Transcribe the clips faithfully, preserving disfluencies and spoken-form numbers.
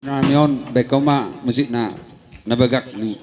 Nami on, baen hamu ma musikna na bagak ni.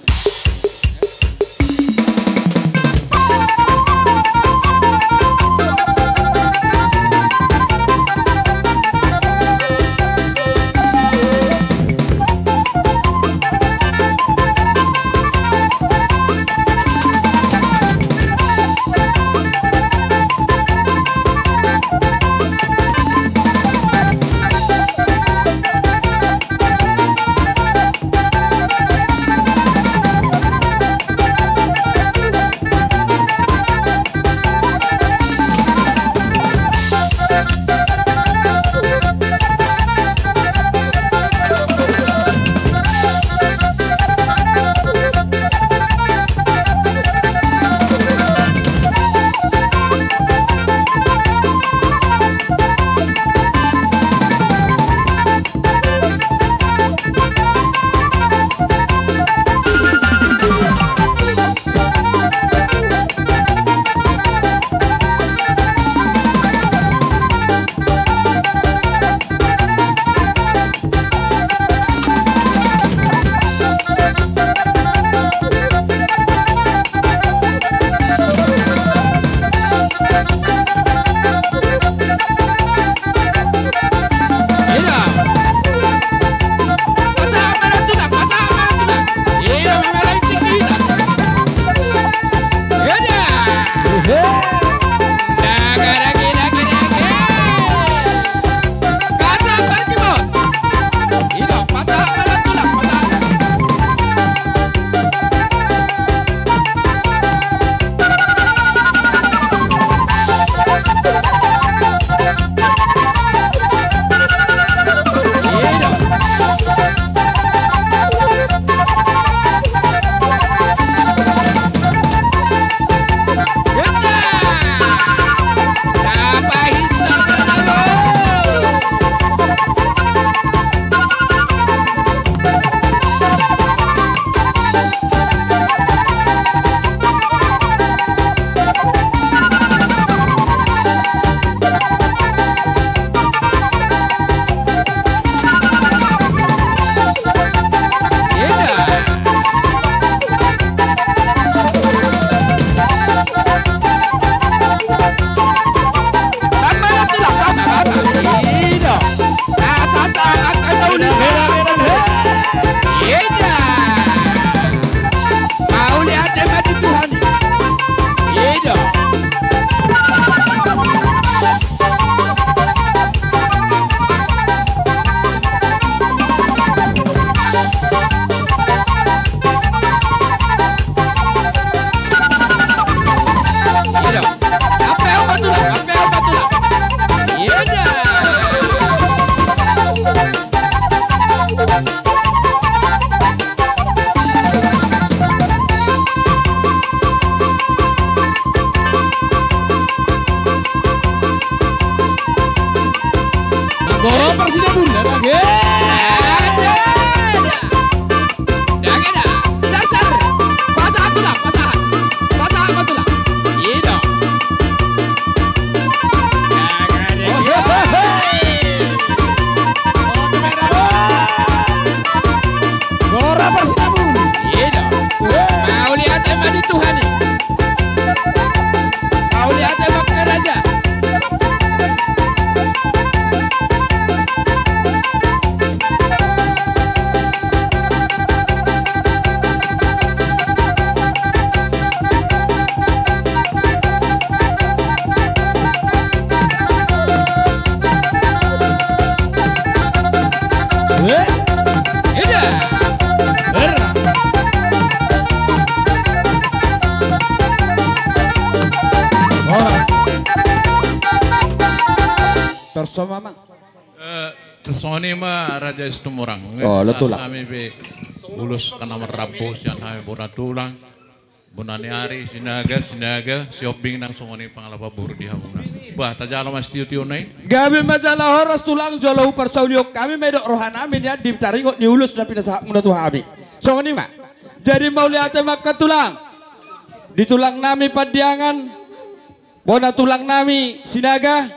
Horas. Torso ma, Amang. Eh, songon i ma Raja Situmorang. Oh, olo, Tulang. Hami pe ulos na marrambu sian hami bona tulang. Bona ni ari, Sinaga, Sinaga, Sihombing nang songon i pangalapan boru di hamuna. Bah, tajalo ma sitiotio na i. Gabe ma jala horas, Tulang, jolo huparsaulihon hami ma didok rohanami nian di taringot ni ulos na pinasahatmuna tu hami. Songon i ma. Jadi mauliate ma, Tulang. Di tulangnami Pandiangan, bona tulangnami Sinaga,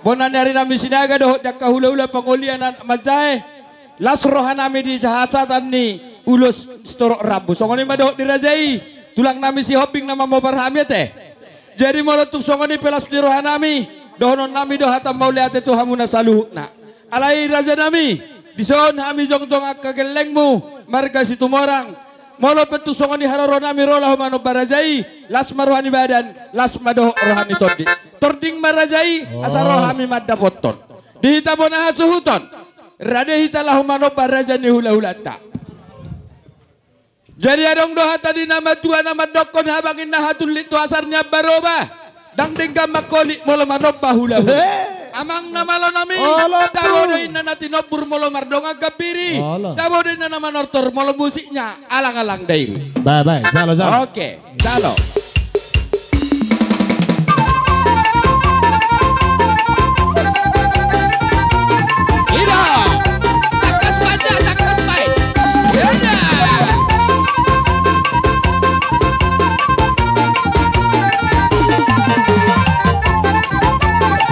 bona ni arinami Sinaga dohot di angka hulahula pangoli anak manjae, Las rohanami di hasahatan ni ulos sitorop rambu. Songon i ma dohot di raja i, tulang nami Sihombing na mamobar hami ate. Jadi molo tung songon i pe las ni rohanami, dohonon nami do hata mauliate tu hamuna saluhutna. Alai raja nami, dison hami jongjong angka gellengmu, marga Situmorang. Molo pe tung songon i haroro nami ro laho manomba raja i, las ma roha ni badan, las ma dohot roha ni tondi. Tording ma raja i, asa ro hami mandapothon. Di hita bona hasuhuton. Rade hita laho manomba raja ni hulahulanta. Jadi adong do hata ni na matua na mandokkon, habang inna hatullit tu hasar ni ambaroba, ndang denggan mangkolit molo manomba hulahula. Amang na malo nami, tabo do inna na tinombur molo mardongan gambiri, tabo do inna na manortor molo musiknya alang-alang dairi. Bae, bae, jalo, jalo. Oke. Jalo. Ida. Tangkas baen da, tangkas baen. Ida.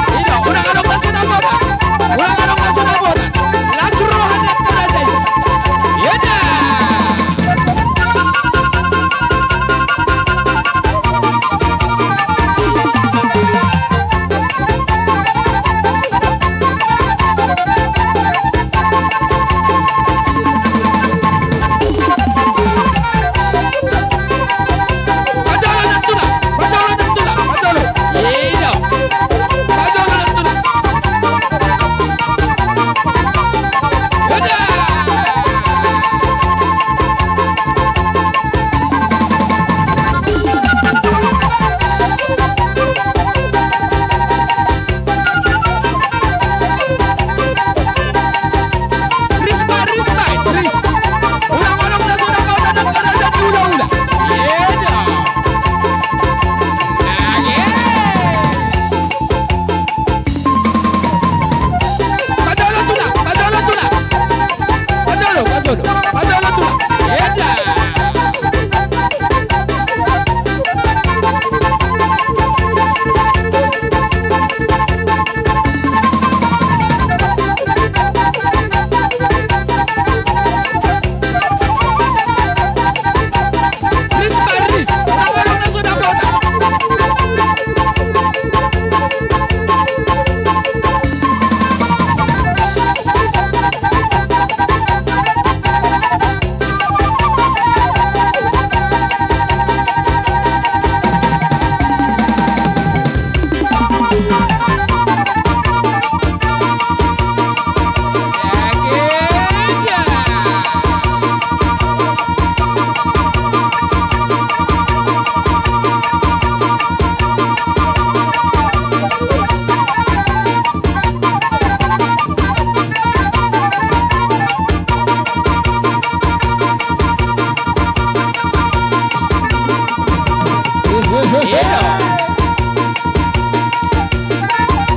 Ida, unang adong na so dapotan. Unang adong na so dapotan. Las roha ni angka raja i. Ida.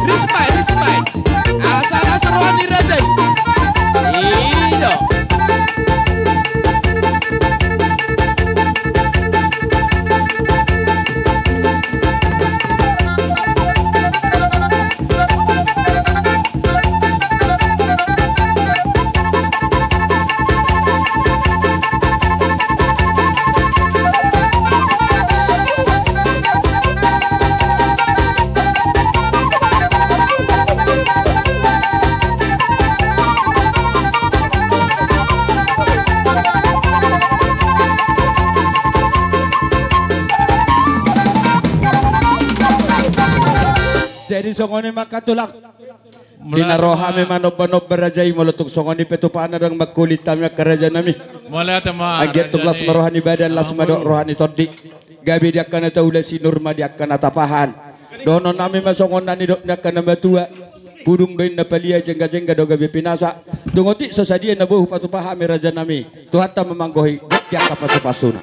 Respect, respect. Asal, asal roha ni raja i. Ido. Jadi songon i ma angka tulang. Di na ro hami manomba-nomba raja i, molo tung songon i pe tumpahna ndang mangkulit hami angka raja nami. Anggiat tung las ma roha ni badan, las ma dohot roha ni tondi. Gabe di angka na taula, sinur ma di angka na tapahan. Dohonon nami ma songon na nidok ni angka na matua. Pudung do inna palia, jengga-jengga do gabe pinasa. Tung otik so sadia na boi hupatupa hami raja nami, Tuhanta ma manggohi di angka pasu-pasuna.